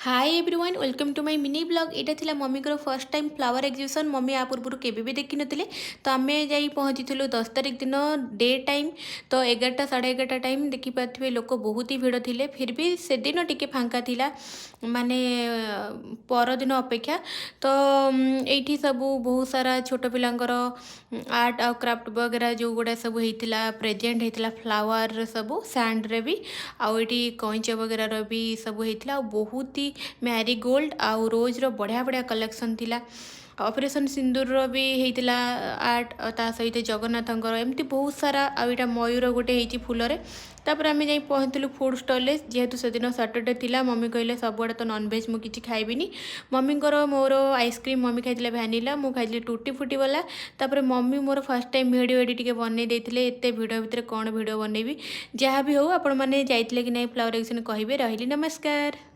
Hi everyone, welcome to my mini vlog. ଏଇଟା ଥିଲା ମମିଙ୍କର first time flower exhibition. Mommy ଆ ପୂର୍ବରୁ କେବେ ବି ଦେଖିନଥିଲେ। ତ ଆମେ ଯାଇ ପହଞ୍ଚିଥିଲୁ 10 ତାରିଖ ଦିନ ଡେ ଟାଇମ୍, ତ 11ଟା 11:30 ଟାଇମ୍। ଦେଖିପାରୁଥିବେ, ଲୋକ ବହୁତ ହି ଭିଡ଼ ଥିଲେ। ଫିର୍ ବି ସେଦିନ ଟିକେ ଫାଙ୍କା ଥିଲା, ମାନେ ପରଦିନ ଅପେକ୍ଷା। ତ ଏଇଠି ସବୁ ବହୁତ ସାରା ଛୋଟ ପିଲାଙ୍କର ଆର୍ଟ ଆଉ କ୍ରାଫ୍ଟ ବଗେରା ଯେଉଁଗୁଡ଼ା ସବୁ ହେଇଥିଲା, ପ୍ରେଜେଣ୍ଟ ହେଇଥିଲା। ଫ୍ଲାୱାର ସବୁ ସ୍ୟାଣ୍ଡରେ ବି ଆଉ ଏଇଠି କଇଁଚ ବଗେରାର ବି ସବୁ ହେଇଥିଲା। ଆଉ ବହୁତ ହି ମ୍ୟାରିଗୋଲ୍ଡ ଆଉ ରୋଜ୍ର ବଢ଼ିଆ ବଢ଼ିଆ କଲେକ୍ସନ୍ ଥିଲା। ଅପରେସନ୍ ସିନ୍ଦୁରର ବି ହେଇଥିଲା ଆର୍ଟ, ତା ସହିତ ଜଗନ୍ନାଥଙ୍କର, ଏମିତି ବହୁତ ସାରା। ଆଉ ଏଇଟା ମୟୂର ଗୋଟେ ହେଇଛି ଫୁଲରେ। ତାପରେ ଆମେ ଯାଇ ପହଞ୍ଚିଲୁ ଫୁଡ଼୍ ଷ୍ଟଲ୍ରେ। ଯେହେତୁ ସେଦିନ ସଟର୍ଡେ ଥିଲା, ମମି କହିଲେ, "ସବୁଆଡ଼େ ତ ନନଭେଜ୍, ମୁଁ କିଛି ଖାଇବିନି।" ମମିଙ୍କର ମୋର ଆଇସ୍କ୍ରିମ୍। ମମି ଖାଇଥିଲେ ଭ୍ୟାନିଲା, ମୁଁ ଖାଇଥିଲି ଟୁଟି ଫୁଟି ବାଲା। ତାପରେ ମମି ମୋର ଫାର୍ଷ୍ଟ ଟାଇମ୍ ଭିଡ଼ିଓ ଏଠି ଟିକେ ବନେଇ ଦେଇଥିଲେ। ଏତେ ଭିଡ଼ ଭିତରେ କ'ଣ ଭିଡ଼ିଓ ବନେଇବି? ଯାହା ବି ହଉ, ଆପଣମାନେ ଯାଇଥିଲେ କି ନାହିଁ ଫ୍ଲାୱାର ଏକ୍ଜିବିସନ୍ କହିବେ। ରହିଲି, ନମସ୍କାର।